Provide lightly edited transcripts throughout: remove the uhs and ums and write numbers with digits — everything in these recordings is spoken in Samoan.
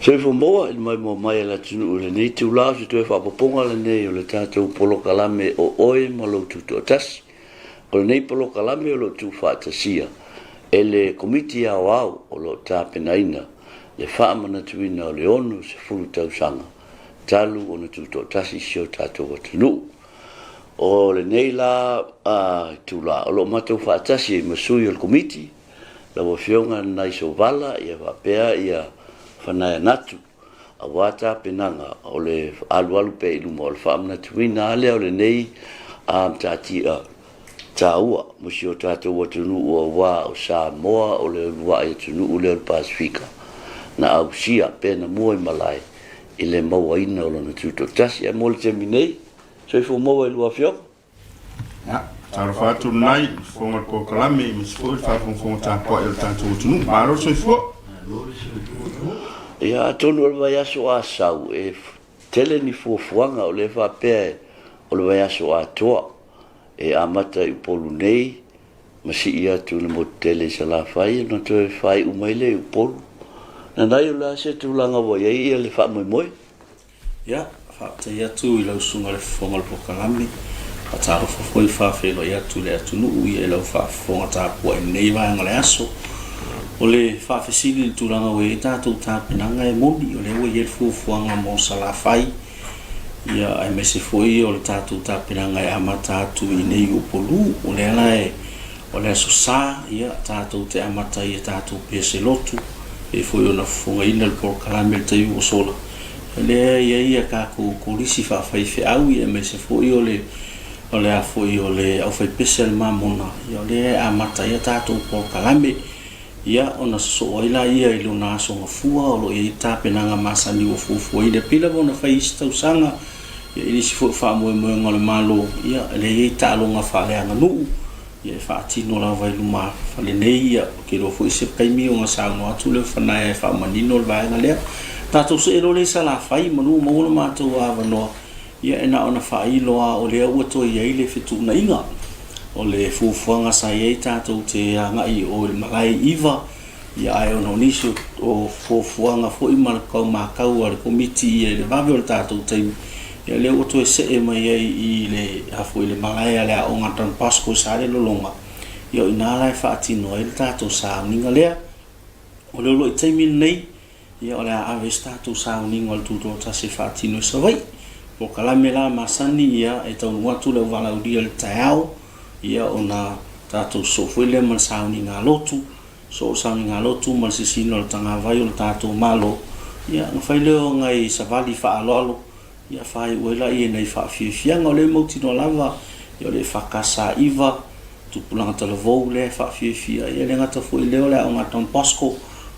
Soifua maua i le maimoa mai a le atunuu i lenei itula, o se toe faaopoopoga lenei o le tatou polokalame o Oe ma Lou Tutoatasi. O lenei polokalame o lo o tuufaatasia e le Komiti Aoao o lo o tapenaina le faamanatuina o le 60 tausaga talu ona tutoatasi si o tatou atunuu. O lenei la itula o lo o matou faatasi ai ma sui o le Komiti, lau Afioga Naisovala faapea Fanaia Natu, aua tapenaga o le alualu pea i luma o le faamanatuina lava lea o lenei matatia taua mo si o tatou atunuu, aua o Samoa o le uluai atunuu lea o le Pasefika na ausia pe na mua i malae i le mauaina o lona tutoatasi. Ae mo le taimi nei, soifua maua i lua afioga. Ia, talofa atu lenai i le fofoga o le polokalame, aemaise foi le faafogafoga tapuai a le tatou atunuu. Malo le soifua! Ia, atonu o le vaiaso a sau e tele ni fuafuaga, o lea faapea o le vaiaso atoa e amata i Upolu nei ma sii atu i le motu tele i Salafai ona toe faaiu mai lea i Upolu. Nanai, o le a se tulaga ua i ai le faamoemoe? Ia, faafetai atu i lau susuga i le fofoga o le polokalame. Faatalofa foi, faafeiloai atu i le atunuu i lau faafofoga tapuai i lenei vaega o le aso. O le faafesili i le tulaga ua i ai tatou tapenaga, e moni o lea ua i ai le fuafuaga mo Salafai, ia aemaise foi o le tatou tapenaga e amata atu i inei i Upolu. O lea la e O le Aso Sa, ia, tatou te amata ai i a tatou pese lotu, pei foi ona fofogaina le polokalame i le taimi ua sola, lea e i ai a tatou kolisi faafaifeau, ia, aemaise foi o le, o le a foi, o le aufaipese a le Mamona, ia, o lea e amata ai a tatou polokalame. Ia, ona sosoo ai laia i lona aso gafua, o lo o i ai tapenaga masani ua fuafuaina e pei lava ona fai i isi tausaga, ia, i nisi foi o faamoemoega o le Malo, ia, lea e i ai taaloga faaleaganuu, ia, e faatino lava i luma fale nei. Ia, ou te iloa foi se taimi ona saunoa atu lea o Fanaea e faamanino le vaega lea. Tatou see loa lea i Salafai, manu ua maua lo matou avanoa, ia, e na ona faailo lava o lea ua toe i ai le fetuunaiga o le fuafuaga sa i ai tatou te agai i o i le malae i Iva, ia, ae ona o nisi o fuafuaga foi ma le tau matau a le Komiti ia i le vave o le tatou taimi, ia, lea ua toe see mai ai i le, a foi, le malae a le aoga a Don Bosco i Salelologa, ia, o i ina la e faatino ai le tatou sauniga lea. O le uluai taimi lenei, Ia, o le a ave se tatou sauniga o le Tutoatasi e faatino i Savaii. Polokalame la masani, ia, e taunuu atu le auvalaaulia i le taeao, ia, ona tatou sosoo foi lea ma le sauniga lotu, sosoo le sauniga lotu ma le sisina o le tagavai o le tatou Malo, ia, ona fai lea o nai savali faaaloalo, ia, faaiu ai laia i nai faafiafiaga. O lea e mautinoa lava, ia, o le EFKS 9, Tupulaga Talavou lea e faafiafia, ia, e le gata foi i lea o le aoga a Don Bosco,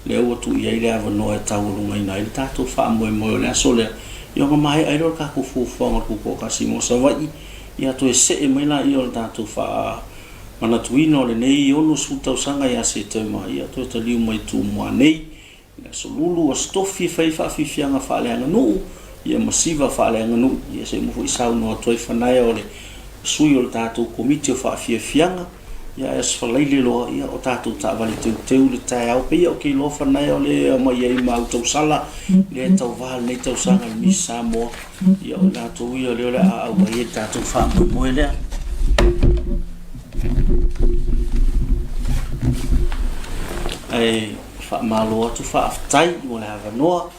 lea ua tuu i ai le avanoa e taualugaina ai le tatou faamoemoe o le aso lea, ia, ona maea ai lea o le tatou fuafuaga o le Tutoatasi mo Savaii, ia, toe see mai laia o le tatou faamanatuina o lenei 60 tausaga ia Setema, ia, toe taliu mai i Tumua nei. I le Aso Lulu, Aso Tofi e fai ai faafiafiaga faaleaganuu, ia ma siva faaleaganuu. Ia se i uma foi saunoa atu ai Fanaea o le sui o le tatou Komiti o Faafiafiaga. Ia ae Aso Faraile loa, ia o tatou taavale teuteu i le taeao. Pei ou te iloa Fanaea o lea e aumai ai ma au tausala, lea e tauva lenei tausaga i le Miss Samoa. Ia o i latou ia lea o le a auai ai i le tatou faamoemoe lea. Ae Faamalo atu faafetai mo le avanoa.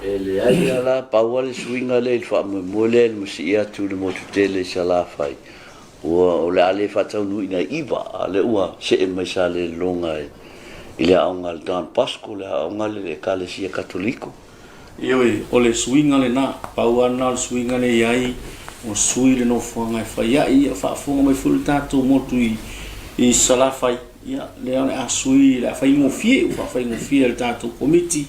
E leai lava la, pau lava le suiga lea i le faamoemoe lea i le masii atu i le motu tele i Salafai, ua, o le a le faataunuuina i 9, a o lea ua see mai Salelologa i le aoga a le Don Bosco, le aoga a le Ekalesia Katoliko. Ioe, o le suiga lena, pau lava lena o le suiga lea e i ai, ua sui le nofoaga e fai ai, ia faafofoga mai foi le tatou motu i Salafai, Ia, lea o le a sui, le a faigofie, ua faafaigofie e le tatou Komiti,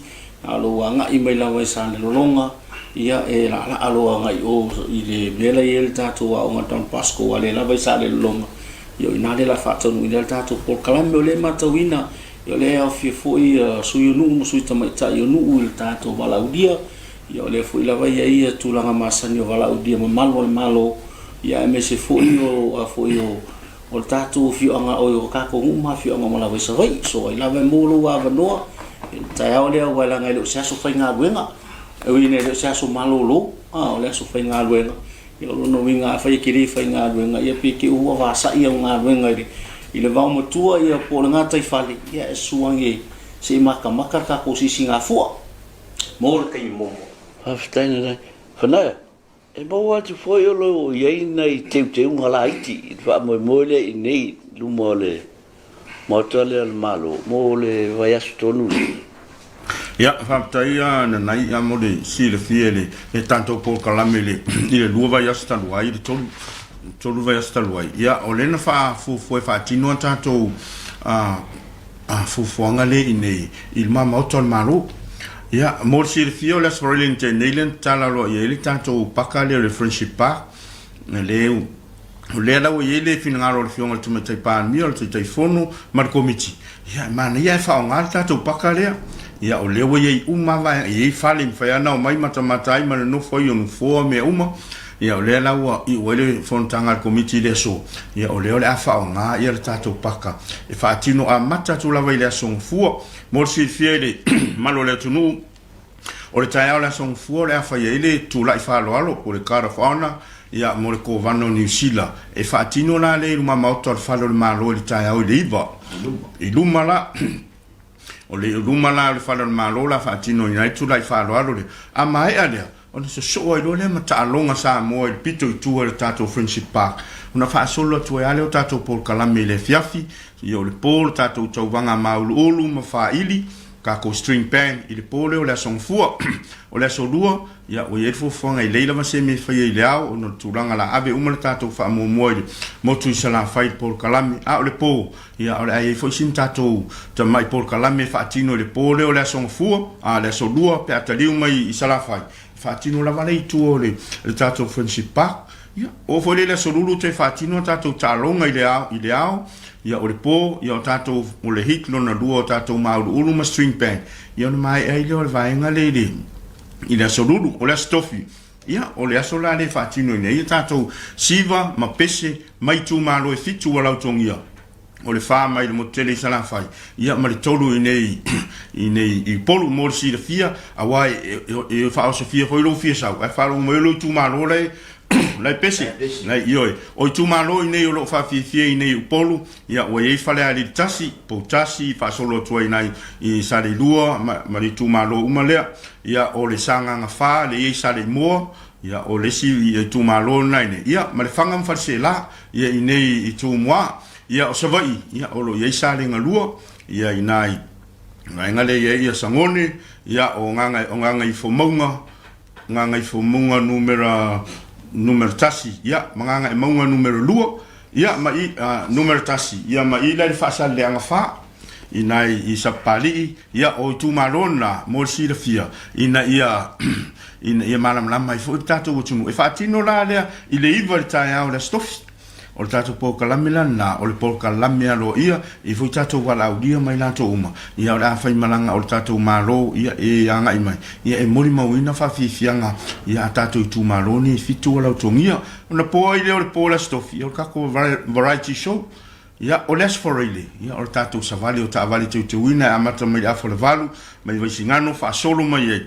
a o lou agai mai lava i Salelologa, ia, e laalaa lou agai i o i le mea la e i ai le tatou aoga Don Bosco, aua o lea lava e i Salelologa, ia o i ina lea o le a faataunuuina ai le tatou polokalame. O lea e matauina, ia o lea e aofia foi sui o nuu ma sui tamaitai o nuu i le tatou valaaulia, ia o lea foi lava e i ai tulaga masani o valaaulia mamalu a le Malo, ia aemaise foi o, a foi o O le tatou afioaga, oi, o tatou nuu ma afioaga uma lava i Savaii. So ai lava e maua lou avanoa, I le taeao lea aua leaga e le o se aso faigaluega, e ui ina e le o se aso malolo, a o le aso faigaluega. Ia o lona uiga afai e te le faigaluega, ia pe te i ua vasai au galuega i le i le vaomatua ia po o le gataifale, ia e susu ane se i matamata le tatou siisigafua mo le taimi muamua. Faafetai Nanai. Fanaia, e maua atu foi o lo o i ai nai teuteuga laiti i le faamoemoe lea i inei i luma o le Maota lea o le Malo mo le vaiaso tonu lea. Ia, faafetai a Nanai a mo le silafia i le tatou polokalame i le 2 vaiaso talu ai, i le 3 vaiaso talu ai. Ia, o lea na faafuafua e faatino a tatou fuafuaga lea i inei i le Maota o le Malo. Ia, mo le silafia o le Aso Faraile na tea nei lea na tatala aloaia ai le tatou paka lea o le Friendship Park, lea O lea la ua i ai le finagalo o le Afioga i le Tamaitai Palemia, o le Taitaifono ma le Komiti, ia e manaia ae faaaoga le tatou paka lea. Ia o lea ua i ai uma lava vaega, e i ai fale e mafai lava ona omai matamata ai ma nonofo ai o nofoa ma mea uma. Ia o lea la ua iu ai le fonotaga a le Komiti i le aso, ia o lea o le a faaaoga ia le tatou paka e faatino amata atu lava i le Aso Gafua. Mo le silafia i le mamalu o le atunuu, O le taeao o le Aso Gafua o le a fai ai le tulai faaaloalo po o le Guard of Honour ia mo le Kovana o Niu Sila. E faatino la lea i luma maota o le Fale o le Malo i le taeao i le 9. I luma la o le luma la o le Fale o le Malo la faatinoina ai le tulai faaaloalo lea. A maea lea, ona sosoo ai loa lea ma taaloga Samoa i le pito i tua i le tatou Friendship Park. Ona faasolo atu ai lava lea o tatou polokalame i le afiafi, ia o le po le tatou tauvaga māuluulu ma faaili, tatou string band i le po lea o le Aso Gafua. O le Aso Lua, ia ua i ai le fuafuaga e lelei lava se mea e faia i le ao ona o le tulaga la ave uma le tatou faamuamua i le motu i Salafai i le polokalame. A o le po, ia o le a i ai foi sina tatou tamai polokalame e faatino i le po lea o le Aso Gafua, a le Aso Lua pe a taliu mai i Salafai, e faatino lava lea i tua o le tatou Friendship Park. Ia, oo foi lea i le Aso Lulu toe faatino a tatou taaloga i le ao, i le ao, ia o le po, ia o tatou, o le hit lona lua o tatou māuluulu ma string band, ia ona maea ai lea o le vaega lea i le, i le Aso Lulu. O le Aso Tofi, ia o le aso la lea e faatinoina ai a tatou siva ma pese mai itumalo e fitu ua lautogia. O le fa mai le motu tele i Salafai, ia ma le tolu i nei, i nei i Upolu mo le silafia, aua e, e, e faaosofia foi lou fia sau, ae faalogo mai o lou itumalo la e, la e pese, la e, ioe. O itumalo i nei o lo o faafiafia i nei i Upolu, ia ua i ai Falealili tasi, Poutasi, faasolo atu ai nai i Saleilua ma, ma le itumalo uma lea. Ia o le Sagaga 4, lea e i ai Saleimoa, ia o le isi itumalo lena i nei, ia ma Lefaga ma Faleseela. Ia i nei i Tumua, ia o Savaii, ia o lo o i ai Salega 2, ia i nai vaega lea i ai ia Sagone, ia o Gaga o Gagaifomauga, Gagaifomauga numera numera 1, ia ma Gagaemauga numera 2, ia ma i numera 1, ia ma i la i le Faasaleleaga 4, i nai i Sapapalii, ia o itumalo na mo le silafia ina ia ina ia malamalama ai foi le tatou atunuu. E faatino la lea i le 9 i le taeao o le Aso Tofi. O le tatou polokalame la lena, o le polokalame aloaia, e i ai foi tatou valaaulia ma i latou uma, ia o le a faimalaga o le tatou Malo, ia e agai mai, ia e molimauina faafiafiaga ia a tatou itumalo nei e fitu ua lautogia. Ona po ai lea o le po o le Aso Tofi, ia o le tatou variety show. Ia, o le Aso Faraile, ia, o le tatou savali o taavale teuteuina e amata mai le afa o le valu, mai Vaisigano, faasolo mai ai,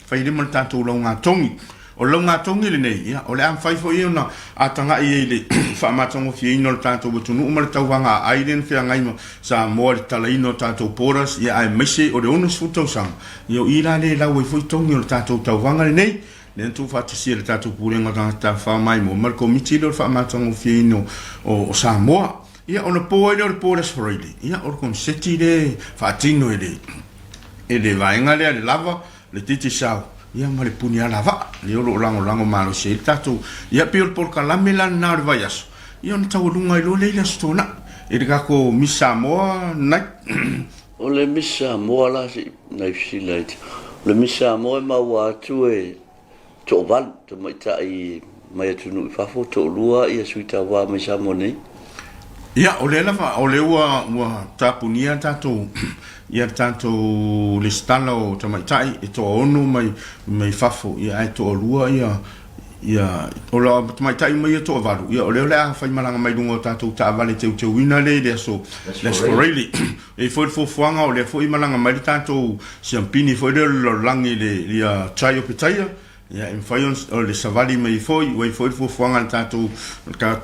fai lima le tatou laugatogi. O le laugatogi lenei, ia, o le a mafai foi ona atagai ai i le faamatagofieina o le tatou atunuu ma le tauvaga aai lea na feagai ma Samoa i le tatalaina o tatou borders, ia, aemaise o le 60 tausaga, ia, o i la lea e lau ai foi togi o le tatou tauvaga lenei. Lea na tuufaatasia e le tatou Pulega o Tagata Tafafao Maimoa ma le Komiti lea o le Faamatagofieina o Samoa. Ia, ona po ai lea o le po o le Aso Faraile, ia, o le koneseti lea e faatino e le, e le vaega lea, le lava, le Digicel, ia, ma le puni alavaa, lea o lo o lagolago malosi ai le tatou, ia, pei o le polokalame la lena o le vaiaso, ia, ona taualuga ai loa lea i le Aso Toonai, i le tatou Miss Samoa Night. O le Miss Samoa la se i nai fesili laiti. O le Miss Samoa e maua atu e toavalu tamaitai mai atunuu i fafo, toalua ia sui tauva mai Samoa nei. Ia, o lea lava, o lea ua, ua tapunia tatou, ia le tatou lesitala o tamaitai e toaono mai, mai fafo, ia ae toalua ia, Ia, o la tamaitai uma ia e toavalu, ia o lea o le a faimalaga mai luga o tatou taavale teuteuina lea i le aso, le aso Faraili. E i ai foi le fuafuaga o lea foi e malaga mai le tatou siampini foi lea o le lalolagi i le, ia Chai Opetaia, ia e mafai ona o le savali mai ai foi, ua i ai foi le fuafuaga a le tatou,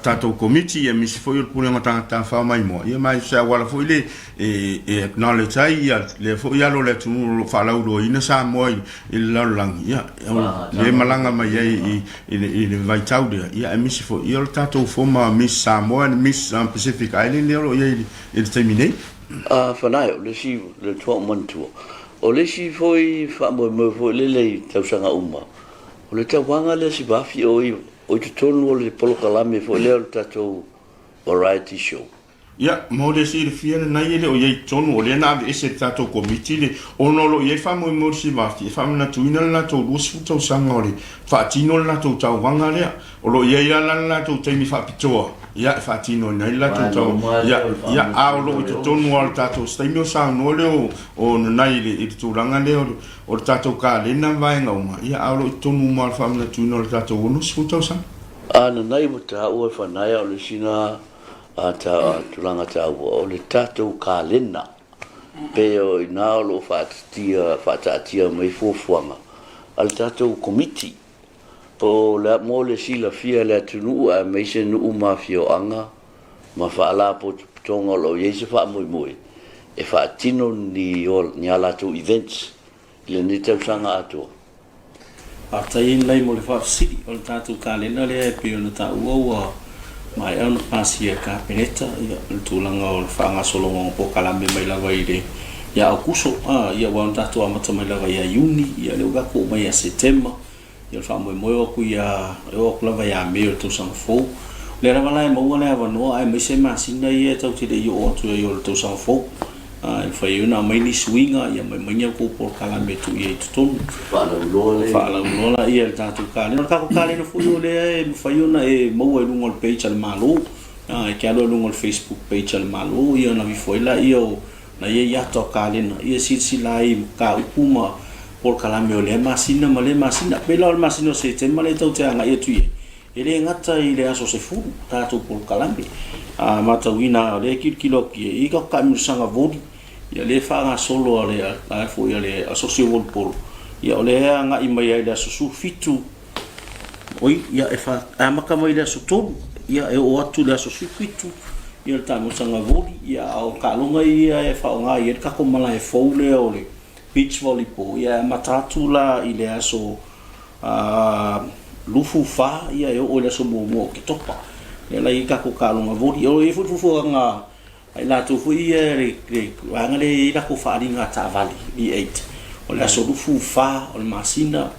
tatou Komiti aemaise foi o le Pulega o Tagata Tafafao Maimoa, ia ma o se auala foi lea e, e acknowledge ai ia lea foi alo o le atunuu o lo o faalauiloaina Samoa i, i le lalolagi, ia, o lea e malaga mai ai i, i, le, i le vaitau lea, ia aemaise foi ia o le tatou former Miss Samoa and Miss Pacific Island lea o lo o i ai i le taimi nei. A Fanae, o le isi, le tua ou manatua, o le isi foi faamoemoe foi lele i tausaga uma, o le tauvaga lea Sivafi o i, o i totonu o le polokalame foi lea o le tatou variety show. Ia, mo le silafia lenai e le o i ai i totonu, o lea na aveese e le tatou Komiti le, ona o lo o i ai le faamoemoe o le Sivafi e faamanatuina le latou 20 tausaga o le faatino le latou tauvaga lea. O lo o i ai lava la le latou taimi faapitoa, ia, e faatinoina ai le latou tau, ia, ia, a o lo o i totonu lava o le tatou, se taimi o saunoa lea o, o Nanai i le, i le tulaga lea o le, o le tatou kalena ma vaega uma, ia, a o lo o i totonu uma lava o le faamanatuina o le tatou 60 tausaga. A Nanai ua taua e Fanaia o le isi na a ta tulaga taua o le tatou kalena pei o i ina o lo o faatatia faataatia mai fuafuaga a le tatou Komiti po o le mo le silafia e le atunuu aemaise nuu ma afioaga ma faalapotopotoga o lo o i ai se faamoemoe e faatino ni ni a latou events i lenei tausaga atoa. Faafetai lelei mo le faafesili. O le tatou kalena lea e pei ona taua ua maea ona pasia e le Kapeneta ia le tulaga o le faagasologa o polokalame mai lava i le ia Aokuso a ia ua ona tatou amata mai lava ia Iuni ia lea ua tatou oo mai ia Setema ia o le faamoemoe o atu ia e oo atu lava ia Me o le tausaga fou. O lea lava la e maua le avanoa aemaise masina ia e tatou te le i oo atu ai o le tausaga fou. E mafai ai ona aumai ni suiga, ia aumai mai ni a outou polokalame e tuu i ai i totonu. Faalauiloa lea. Faalauiloa laia i le tatou kalena. O le tatou kalena foi o lea e mafai ona e maua i luga o le page a le Malo. E te alu i luga o le Facebook page a le Malo ia ona aveifo ai laia o na i ai ata o kalena ia e silasila ai i mataupu ma polokalame o lea masina ma lea masina. E pei la o le masina o Setema lea e tatou te agai atu i ai, E le gata i le aso 10 tatou polokalame, a matauina o lea e tilotilo atu i ai tatou taamilosaga voli, ia lea e faagasolo a le a foi a le Asosi o Volipolo, ia o lea e agai mai ai i le aso 17, oi, ia e fa, e amata mai i le aso 3, ia e oo atu i le aso 17, ia le taamilosaga voli, ia a o taaloga ia e faaaoga i ai le tatou malae fou lea o le beach volleyball, ia e amata atu la i le aso 24 ia e oo i le aso muamua o Oketopa. Lea la e i ai tatou taaloga voli. O lo o i ai foi le fuafuaga a i latou foi ia le vaega lea e i ai latou faaaliga taavale V8. O le aso 24 o le masina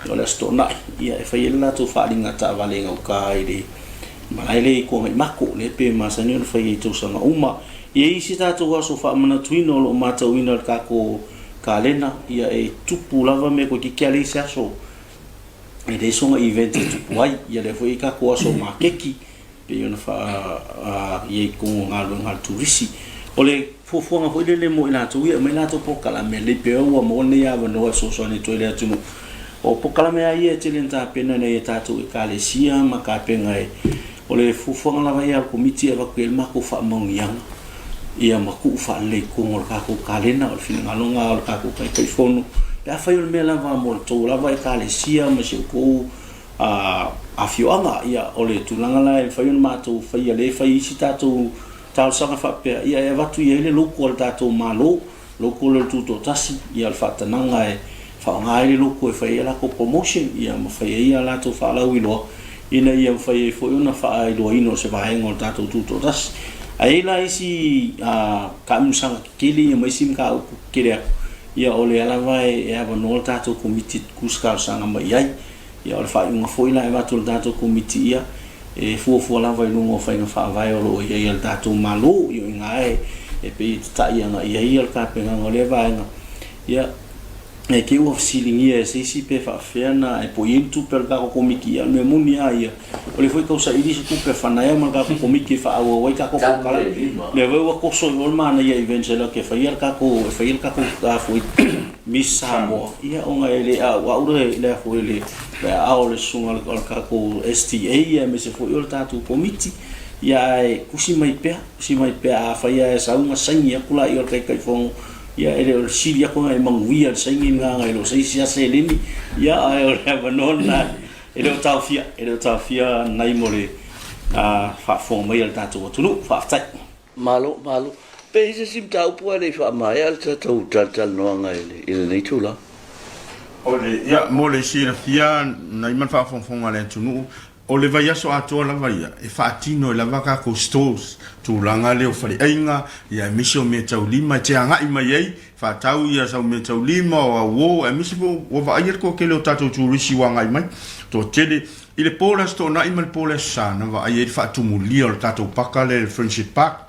o le aso Toonai ia e fai ai le latou faaaliga taavale i gauta i le malae lea i Tuanaimato lea pei e masani ona fai ai i tausaga uma. E i ai isi tatou aso faamanatuina o lo o matauina i le tatou Kalena, ia e tupu lava mea toeitiiti a leai se aso e leai sona event e tupu ai. Ia lea foi e i ai tatou aso maketi pei ona faa i ai i totonu o galuega a le turisi. O le fuafuaga foi lele mo i latou ia e aumai latou polokalame lelei pea ua maua lenei avanoa e fesoasoani atu ai i le atunuu. O polokalame lava ia e tele ina tapena ina ia tatou Ekalesia ma tapena e O le fuafuaga lava ia a le Komiti e avatu i ai le matou faamanuiaga ia ma tuu faalelei i totonu o le tatou kalena. O le finagalo lena o le tatou Taitaifono pe afai o le mea lava mo le tou lava Ekalesia ma si outou afioaga. Ia o le tulaga la e mafai ona matou faia lea e fai ai isi tatou talosaga faapea, ia e avatu i ai le logo a le tatou Malo. Logo lea o le Tutoatasi, ia o le faatanaga e faaaoga ai le logo e fai ai a latou promotion, ia ma fai ai a latou faalauiloa ina ia mafai ai foi ona faailoaina o se vaega o le tatou Tutoatasi. Ae i ai la isi taamilosaga tetele ia ma isi mataupu tetele atu, ia o lea lava e avanoa le tatou Komiti e tutusa talosaga mai i ai. Ia o le faaiuga foi la e avatu e le tatou Komiti ia e fuafua lava i luga o faiga faavae o lo o i ai a le tatou Malo, i o i ina e e pei e tatai agai i ai le tapenaga o lea vaega. Ia e te i ua fesiligia e se isi pe faapefea ona e poi ai ni tupe a le tatou Komiti, ia o le mea moni lava ia, o lea foi e tau saili se tupe a Fanaea ma le tatou Komiti e faaauau ai tatou polokalame. O lea foi ua toso i o le manaia events e latou te faia le tatou, e faia le tatou foi Miss Samoa, ia ona e le a'ua'u le le a foi le le aao o le susuga o le tatou STA ia aemaise foi o le tatou Komiti, ia ae tusi mai pea, tusi mai pea afai lava e sau ona saini atu laia o le Taitaifono, ia e le o le sili atu ona e manuia le saini lena nai lo se isi lava seleni, ia ae o le avanoa lena e le o taofia, e le o taofia nai mo le faafofoga mai a le tatou atunuu. Faafetai. Malo, malo. Pe i ai se isi mataupu ae le i faamaea le tatou talatalanoaga i lenei itula. O le, ia, mo le silafia nai ma le faafogafoga a le atunuu, o le vaiaso atoa lava ia e faatino ai lava tatou stalls, tulaga lea o faleaiga, ia aemaise o meataulima e te agai mai ai, faatau ia sau meataulima, o auo, aemaise foi ua vaaia le toatele o tatou turisi ua agai mai, toatele. I le po o le Aso Toonai ma le po o le Aso Sa na vaai ai le faatumulia o le tatou paka lea i le Friendship Park.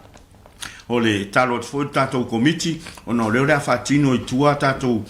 O le talo atu foi i le tatou Komiti ona o lea o le a faatino i tua a tatou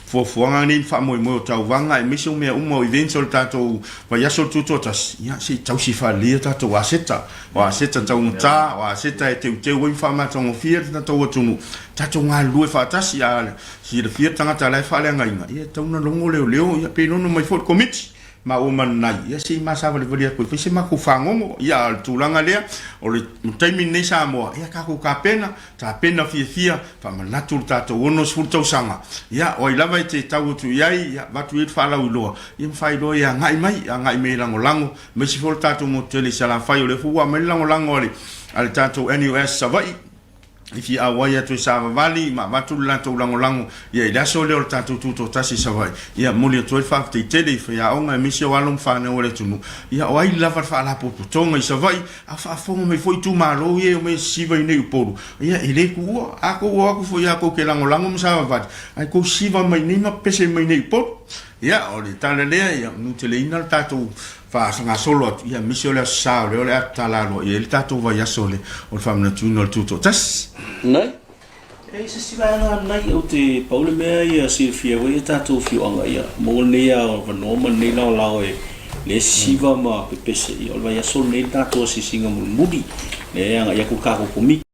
fuafuaga nei ma faamoemoe o tauvaga aemaise o mea uma o events o le tatou vaiaso o le Tutoatasi, ia se i tausi faalelei a tatou aseta. O aseta taugata, o aseta e teuteu ai ma faamatagofie le tatou atunuu, tatou galulue faatasi. A silafia le tagata la e faaleagaina, ia e tatau ona logo leoleo, ia pe logo mai foi le Komiti. Maua ma lenai, ia se i ma savalivali atu e fai se matou fagogo. Ia, a o le tulaga lea, o le taimi lenei Samoa, ia tatou tapena, tapena fiafia, faamanatu le tatou 60 tausaga. Ia, o ai lava e te tau atu i ai, ia, avatu i ai le faalauiloa, ia ma faailoa ia agai mai, agai mai e lagolago, aemaise foi o le tatou motu tele i Salafai, o lea foi ua aumai le lagolago a le, a le tatou NUS Savaii, i fia auai atu e savavali ma avatu le latou lagolago ia i le aso lea o le tatou tutoatasi i Savaii. Ia momoli atu ai le faafetai tele i faiaoga aemaise o alo ma fanau a le atunuu. Ia o ai lava le faalapotopotoga i Savaii a faafofoga mai foi itumalo ia e omai e sisiva i nei Upolu. Ia e le tuua, a tou o atu foi lava tou te lagolago ma savavali ae tou sisiva mai nei ma pepese mai nei Upolu. Ia o le tala lea ia manuteleina le tatou faagasolo atu, ia aemaise o le Aso Sa o lea o le a tatala aloaia ai le tatou vaiaso o le faamanatuina o le Tutoatasi. Nai. E leai se isi vaega nai ou te pau le mea ia silafia foi e tatou afioaga ia maua lenei avanoa ma lenei laolao e le sisiva ma pepese ia o le vaiaso lenei le tatou asiasiga mulimuli lea e agai atu le tatou Komiti.